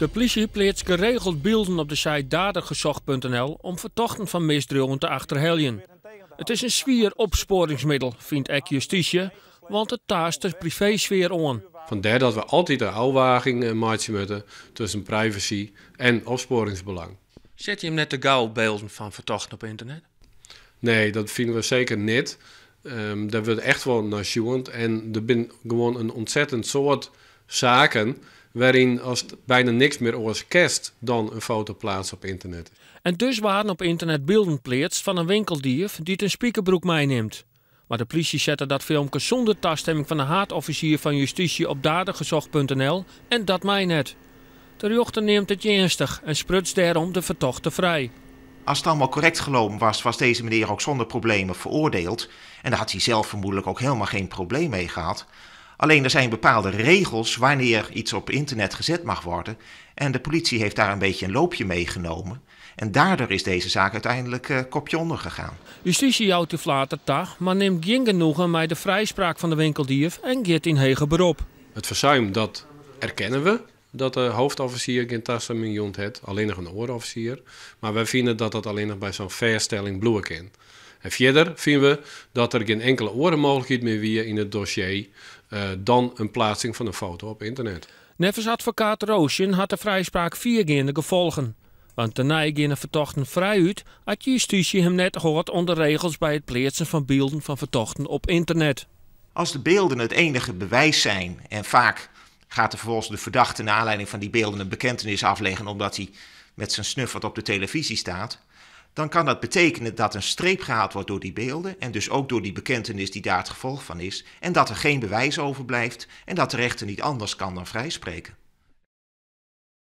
De plysje pleatst geregeld bylden op de site dadergezocht.nl om fertochten fan misdriuwen te achterheljen. It is in swier opspoaringsmiddel, fynt ek justysje, want it taast de priveesfear oan. Fandêr dat we altyd de ôfwaging meitsje moatte tusken privacy en opspoaringsbelang. Sette jim net te gau bylden fan fertochten op ynternet? Nee, dat fine we seker net. Dêr wurdt echt wol nei sjoen en der binne gewoan in ûntsettend soad saken wêryn ast byna niks mear oars kinst dan in foto pleatse op ynternet. En dus waarden op ynternet bylden pleatst fan in winkeldief dy't in spikerbroek meinimt. Mar de plysje sette dat filmke sûnder tastimming fan de haadoffisier fan justysje op dadergezocht.nl en dat mei net. De rjochter neamt it earnstich en spruts dêrom de fertochte frij. Als het allemaal correct gelopen was, was deze meneer ook zonder problemen veroordeeld. En daar had hij zelf vermoedelijk ook helemaal geen probleem mee gehad. Alleen er zijn bepaalde regels wanneer iets op internet gezet mag worden. En de politie heeft daar een beetje een loopje mee genomen. En daardoor is deze zaak uiteindelijk kopje onder gegaan. Justysje jout de flater ta, mar nimt gjin genoegen mei de frijspraak fan de winkeldief en giet yn heger berop. It fersuim, dat erkenne we. Dat de hoofdofficier gjin tastimming jûn hat, allinnich in oare offisier. Mar wy fine dat dat allinnich by sa'n fêststelling bliuwe kin. En fierder fine we dat der gjin inkelde oare mooglikheid mear wie yn it dossier dan in pleatsing fan in foto op ynternet. Neffens advokaat Roosjen hat de frijspraak fiergeande gefolgen. Want tenei geane fertochten frijút as justysje him net hâldt oan de regels by it pleatsen fan bylden fan fertochten op ynternet. Als de beelden het enige bewijs zijn en vaak gaat er vervolgens de verdachte naar aanleiding van die beelden een bekentenis afleggen omdat hij met zijn snuffert op de televisie staat, dan kan dat betekenen dat een streep gehaald wordt door die beelden en dus ook door die bekentenis die daar het gevolg van is en dat er geen bewijs overblijft en dat de rechter niet anders kan dan vrijspreken.